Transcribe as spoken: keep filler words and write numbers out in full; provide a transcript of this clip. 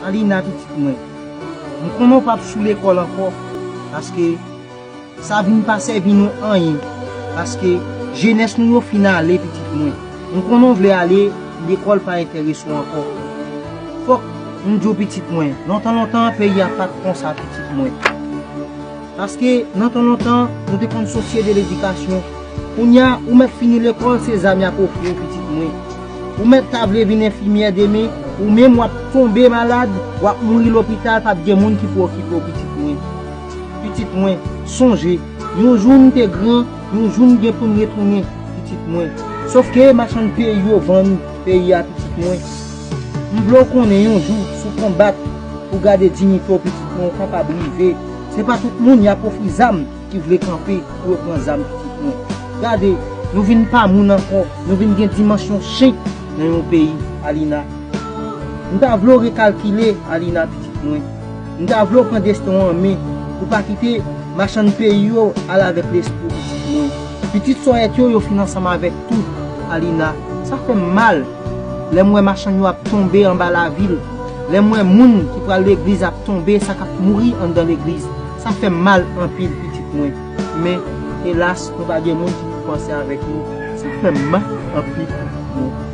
Alina, pitit mwen, m konnen w p ap sou lekòl ankò, paske sa vin pa sèvi nou anyen, paske jenès nou yo fin ale, pitit mwen. M konnen w vle ale, lekòl pa enterese w ankò. Fòk m di w, pitit mwen, lontan lontan, peyi a pa t konsa, pitit mwen. Paske lontan lontan, nou te konn sosye de ledikasyon. Kounye a, ou mèt fini lekòl, se zam y ap ofri w, pitit mwen. Ou mèt ta vle vin enfimyè demen, ou menm w ap tonbe malad, w ap mouri lopital, p ap gen moun ki pou okipe w, pitit mwen. Pitit mwen, sonje, yon jou n te gran, yon jou n gen pou n retounen, pitit mwen. Sòf ke machann peyi yo vann peyi a, pitit mwen. M vle w konnen yon jou, si w konbat pou gade diyite w, pitit mwen, ou kapab rive. Se pa tout moun y ap ofri zam ki vle kanpe pou yo pran zam, pitit mwen. Gade, nou vin pa moun ankò, nou vin gen dimansyon chen nan yon peyi, Alina. M ta vle w rekalkile, Alina, pitit mwen. M ta vle w pran desten w an men, pou pa kite machann peyi yo al avèk lespri w, pitit mwen. Pitit sòyèt yo, yo fin ansanm avèk tout, Alina. Sa fè m mal lè m wè machann yo ap tonbe anba lavil, lè m wè moun ki pral legliz ap tonbe, sa k ap mouri anndan legliz. Sa fè m mal anpil, pitit mwen. Men, elas, nou pa gen moun ki pou panse avèk nou. Sa fè m mal anpil, pitit mwen.